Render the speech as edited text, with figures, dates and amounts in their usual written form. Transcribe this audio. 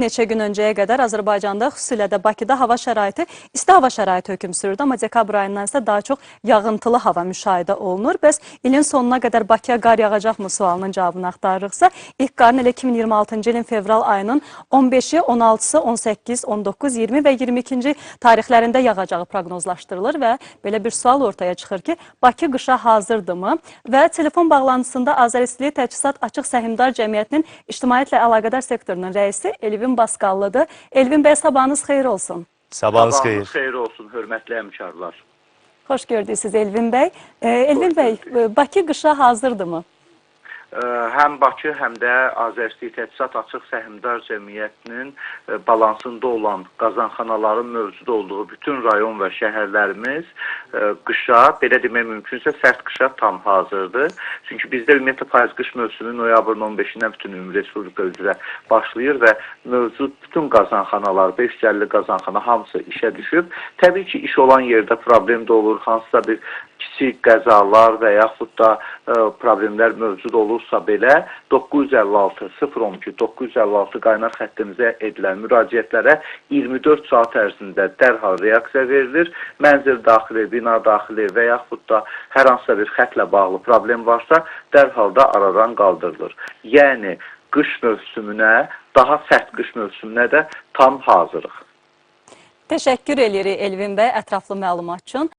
Neçə gün öncəyə qədər Azərbaycanda, xüsusilə də Bakıda hava şəraiti isti hava şəraiti hökm sürürdü, amma dekabr ayından isə daha çox yağıntılı hava müşahidə olunur. Bəs ilin sonuna qədər Bakıya qar yağacaqmı sualının cavabını axtarırıqsa, ilk qarın elə 2026-cı ilin fevral ayının 15-i, 16-sı, 18, 19, 20 və 22-ci tarixlərində yağacağı proqnozlaşdırılır və belə bir sual ortaya çıxır ki, Bakı qışa hazırdırmı? Və telefon bağlantısında Azəristilik Təchizat Açıq Səhmdar Cəmiyyətinin İctimaiyyətlə əlaqədar sektorunun rəisi Elvin Basqallıdır. Elvin bəy, sabahınız xeyir olsun. Sabahınız xeyir. Xeyir olsun, hörmətli həmkarlar. Xoş gördük sizi Elvin bəy. Elvin Xoş bəy, gördük. Bakı qışa hazırdırmı? Həm Bakı, həm də Azəristilik Təchizat Açıq Səhmdar Cəmiyyətinin balansında olan qazanxanaların mövcud olduğu bütün rayon və şəhərlərimiz qışa, belə demək mümkünsə, sərt qışa tam hazırdır. Çünki bizdə ümumiyyətlə payız-qış mövsümü noyabrın 15-dən bütün ümumi respublika üzrə başlayır və mövcud bütün qazanxanalar, 550 qazanxana hamısı işə düşüb. Təbii ki, iş olan yerdə problem də olur, hansısa bir kiçik qəzalar və yaxud da problemlər mövcud olursa belə 956 012 956 qaynar xəttimizə edilən müraciətlərə 24 saat ərzində dərhal reaksiya verilir. Mənzil daxili, bina daxili və yaxud da hər hansısa bir xətlə bağlı problem varsa, dərhal da aradan qaldırılır. Yəni qış mövsümünə, daha sərt qış mövsümünə də tam hazırıq. Təşəkkür edirik Elvin bəy ətraflı məlumat üçün.